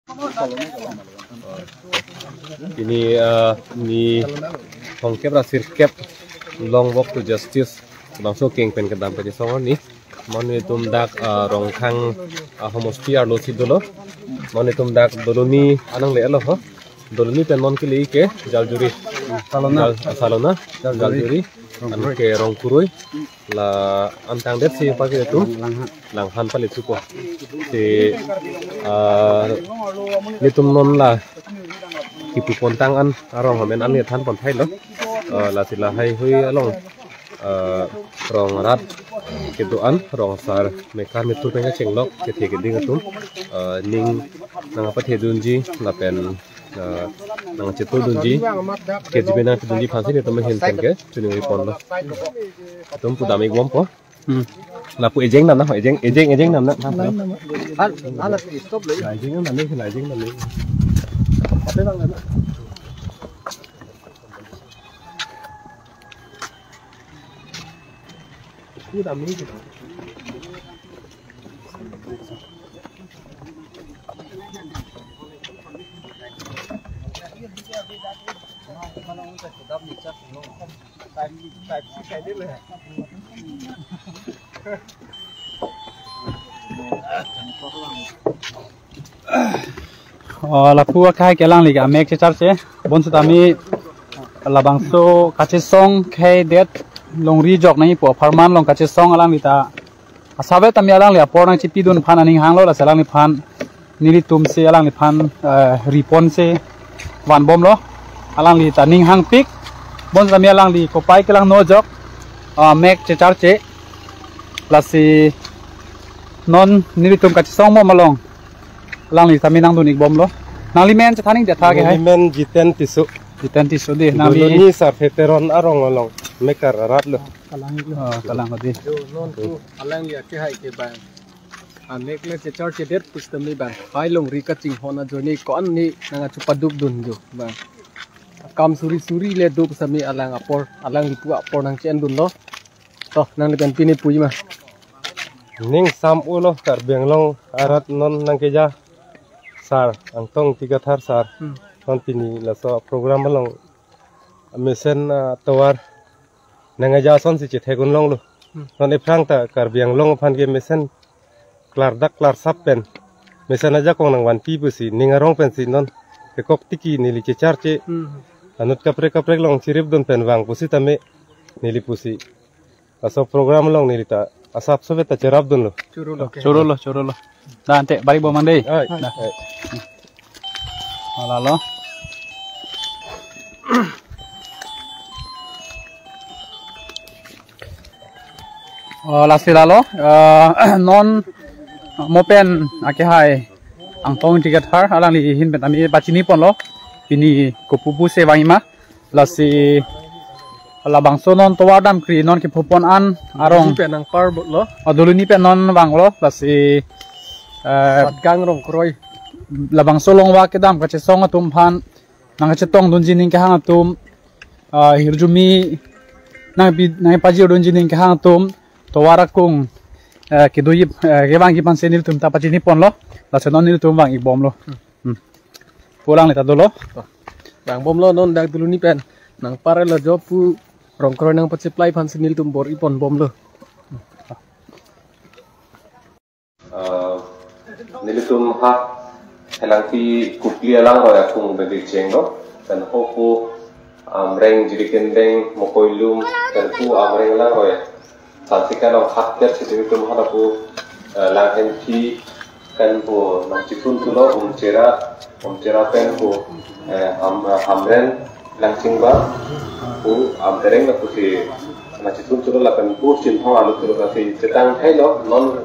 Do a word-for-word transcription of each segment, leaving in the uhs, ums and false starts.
Pini, ah, ni thomkep ra sirkep Long Walk to Justice labangso keng pen kedam kachesong arni. Mo nelitum dak, ah, Rongkhang, ah, homosti arlo si dolo. Mo nelitum dak Doloni anang le alo ho. Doloni pen non kele ke Jaljuri. Salona. Jal-, ah, Salona. Jaljuri. Jaljuri. Rongkuroi. Anke Rongkuroi. La an tangdet si pake tu. Langhan. Langhan pale supo. Si, ah, nelitum non la kipu pontang an arong amen an ni than pon thailo. Ah, lasi lahai hui along, ah, rong rat kedo-an, rong asar mekar mitu pen kachenglok kethe keding atum, ah, ning nangpathe dunji lapen, ah, nangchetu dunji, kejibena dunji aphansi nelitum ahin pen ke choningri ponlo. Atum pu dam-ik bompo. Hmm. Lapu ejeng nam na, ejeng, ejeng, ejeng nam na. Hal, hal stop lo. La ejeng nam na, la ejeng nam na. Apa bang na? Ini dam ini kita. Oh, lapu akhai ke alangli ke amek checharche. Bonsitame labangso kachesong khei det longri jok nangji pu apharman along kachesong alangli ta asap tame alangli apor nangchipidun aphan aning hanglo, lasi alangliphan nelitum si alangliphan, eh, ri ponsi van bomlo. Alangli ta ning hangpik. Bonsitame alangli kopai kelang no jok, ah, mek checharche. Lasi non nelitum kachesong bom along alangli tame nangdun-ik bomlo. Nangli men chethan-ik det tha ke hai. Neli men Jiten Tisso. Jiten Tisso dei. Nangli Doloni Sarphe Teron arong along mekar arat lo. Kalang-iklo. Oh, kalang lo dei. Jo, non pu alangli akehai ke bang, amek le checharche det pusitame bang, hai longri kachinghon ajoine ko-an ni nangkachepaduk dun jo bang. Kam suri suri le do pusitame alang apor, alangli pu apor nangche-en dunlo. To, nangli pen pini puji ma? Ning sam-ulo Karbi Anglong arat non nangkeja sar, Angtong Ingti Kathar sar. Hmm. Non pini laso program along mesen, ah, tovar nangkeja asonsi chethek-un longlo. Hmm. Non ephrang ta Karbi Anglong aphan ke mesen klardak klarsap pen mesen ajakong nangvanpi pusi ning arong pensi non kekok tiki neli checharche. Hmm. Anut kaprek kaprek along chirip dun pen vang pusitame neli pusi laso program along neli ta asap sopet ta cherap dunlo. Chorolo, okay. Chorolo, chorolo. Da ante, barik bom mang dei. Ai, da. Ai. Oh, lalo. Oh, lasi lalo, eh, non mo pen akehai Angtong Ingti Kathar alangli ahin pen ami pachini ponlo. Pini kopupu se vangji ma. Lasi labangso non tovar damkri non kepho pon an arong. Doloni pen nangpar botlo. Oh, Doloni pen non vanglo. Lasi, eh, Satgang Rongkuroi. Labangso longva kedam kachesong atum aphan nangkachetong dunji ning kehang atum, ah, hirjume nangpi, nangpajir dunji ning kehang atum, tovar akung, eh, kedoji, eh, kevangji aphansi nelitum ta pachini ponlo. Laso non nelitum vang-ik bomlo. Hmm. Pu alangli ta dolo. Vang bomlo non dak Doloni pen. Nangpar lo jo pu Rongkuroi nangpacheplai aphansi nelitum bor-i pon bomlo. Ah, nelitum ha Helangpi Kopili alangroi akung bedi chenglo, pen hopu Amreng Jirikindeng Mokoilum, pen pu Amreng alangroi. Santika long hak ker si nelitum ha lapu, eh, Langhenpi pen pu nangchithun thulo, Umchera, Umchera pen pu, eh, Ham-, eh, Hamren Langchingba, pu Amtereng lapusi nangchithun thulo lapen pu Chinthong arlo thulo lasi chetang thailo non,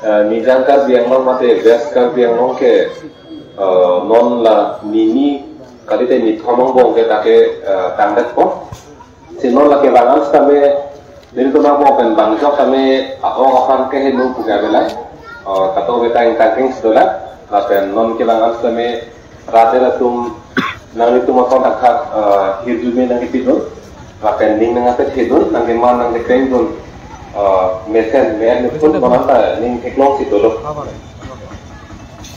eh, Nijang Karbi Anglong mate West Karbi Anglong ke, eh, non la nini kalite nithom angbong ke ta ke, eh, tangdetpo. Si non lake bang an sitame, nelitum angbong pen bang jok tame, a-ong aphan keheno pu ke avelai. Oh, kato beta ingkangkeng si dolang, lapen non ke bang an sitame, rat atum, nanglitum ason thakthak, eh, hirjume nangkepidun, lapen ning nangkethedun, nangkeman nangkepengdun, eh, mesen, me-en nelitum, non anta ning theklong si dolo.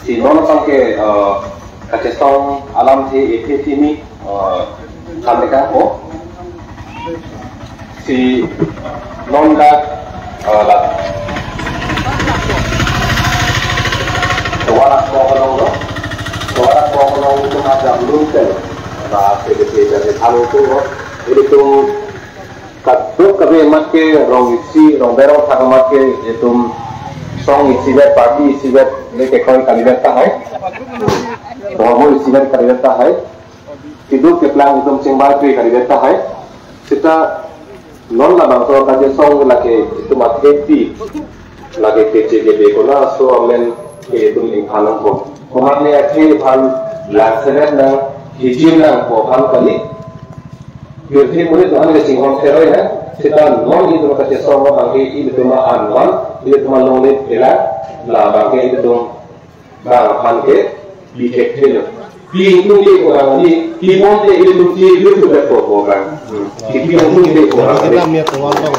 Si non aphan ke, eh, kachesong alamthe ephe thimi, eh, than tekangpo. Si non dak, eh, la. Tovar ako along lo. Tovar ako along itu ada belum kan. Nah, PDP dari Palu tu, oh. Jadi tu kadokave amat ke rong isi, rong berong thak amat ke itum song isivet, party isivet, le kekroi kalidet tahai. Dhormo isivet kalidet tahai. Keduk keplang itum chingbai pe kalidet tahai. Seta non labangso kachesong lake itum athepi. Lake keche kebe kona so amen ke itum ingthan nangpo. Komat ne athe aphan langselet nang, hijim nangpo aphan kali. Pirthe monit aphan ke chinghon theroi nang. Seta non itum kachesong abang ke itum anvan, itum longle pela, labang ke itum bang aphan ke bihek thelo. Pi ingtung ke orang ni, pi mon ke itum ke itum ke orang. Hmm. Pi ingtung ke orang ni. Kita punya kawan bang.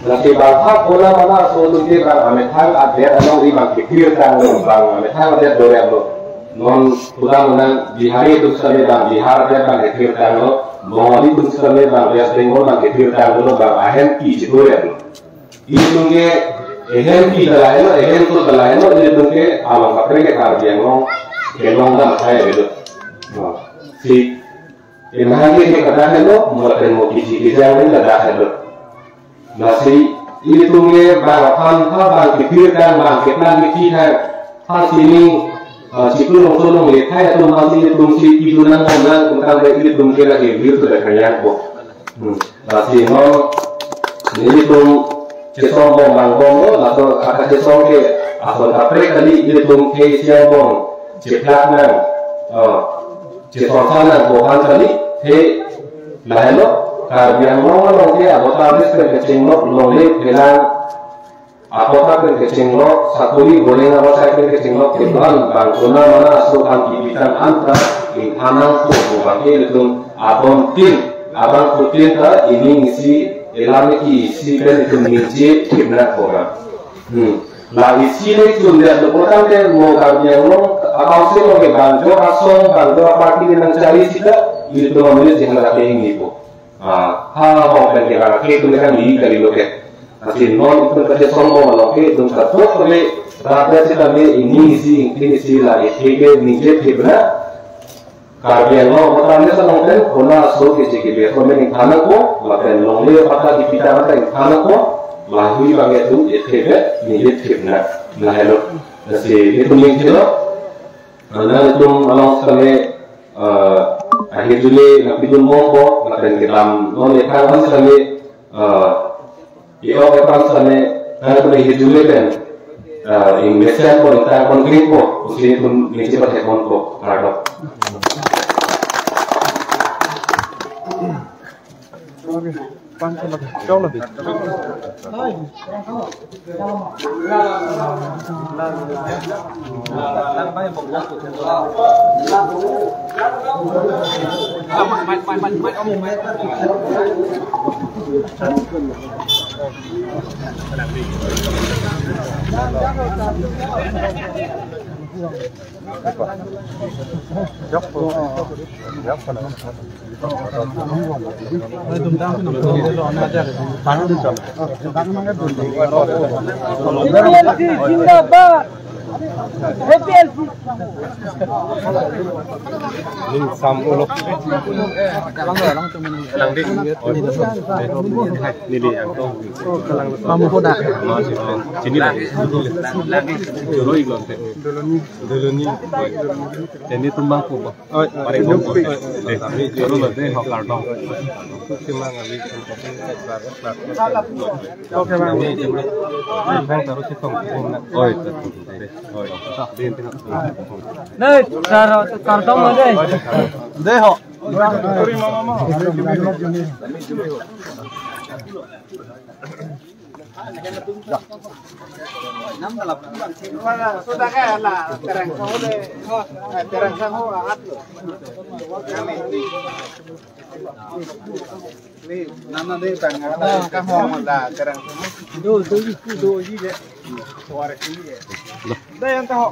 Lasi bang hak bola mana so tu ke bang amethang adet along ri bang kekir tanglo, bang amethang adet dore lo. Non pulang menang Bihari tu sami bang Bihar adet bang kekir tanglo, Bengali tu sami bang West Bengal bang kekir tanglo, bang ahem pi si dore lo. Itum ke ehem pi dalai lo, ehem tu dalai lo, itum ke along kaprek ke Karbi Anglong kelong dam sai lo. Nah, si Inhali ke kada helo, mate mo kisi kisi ang kada helo. Lasi itum ke bang aphan ha bang kepir kan bang ketang kisi kan. Ha sining, eh, siklong solong le thai atum ha si itum si ilu nang nang nang kung kang le itum ke lagi wir tu dak kayang ko. Hmm. Lasi non, itum chesong bom bang bom lo, laso aka chesong ke, asal kaprek kali itum ke siang bom, cheplak nang, oh, chesong sa nang bohan kali, he, lahelo, Karbi Anglong along ke, abota abis ke kecheng lo, longle, pelang, abota ke kecheng lo, sakuri, goreng, abota ke kecheng lo, kebang, bang, kona, mana, aso, ang, kibitang, anta, ing, anang, ko, ko, bang, ke, itum, abon, tin, abang, ko, tin, ta, ining, isi, elam, isi, pen, itum, ningje, kibna, ko, bang. Hmm. La isi le chun dia lo kotang ke mo Karbi Anglong abang si lo ke bang jo asong bang jo party ke nangchari sita itum amonit jehang la ke ingni po. Ah, ha hong pen ke la ke itum kan ni kali lo ke. Asin non itum kachesong mo lo ke itum katok le rada sita le ingni isi ingni isi la isi ke ningje ke bena. Karbi Anglong abota abis along pen, kona aso kisi kebe, kona ning thanang ko, lapen longle pata di pita pata ning thanang ko, lahui bang itu, ithebe, ni itheb na, lahelo. Lasi, itum ning kilo, na itum along same, eh, ahirjume, na pidun mo ko, lapen kedam, non le thang same, eh, I-ok aphan sane, nang pun hirjume pen. Ah, ing mesen pon, tang pon klik po, usi pun misi pathek pon po, kardom. Jimbabad. A P L C. Ning sam ulo. Lang di. Neli yang to. Mamu hoda. Sini lang. Joro iglo te. Doloni. Teni tumbang ko ba. Oi, oi. Pare ko. Deh, kami joro lo deh, ho kardom. Oke, Bang. Bang taruh si tong. Oi, oi. Deh, kardom deh. Deh, ho. Sudah ka la Terang Sangho le, eh, Terang Sangho ahat lo. Kami ini. Ni nana de tang ada ka ho la Terang Sangho. Do do ji ku do ji le. Suara sini le. Dah yang tahu.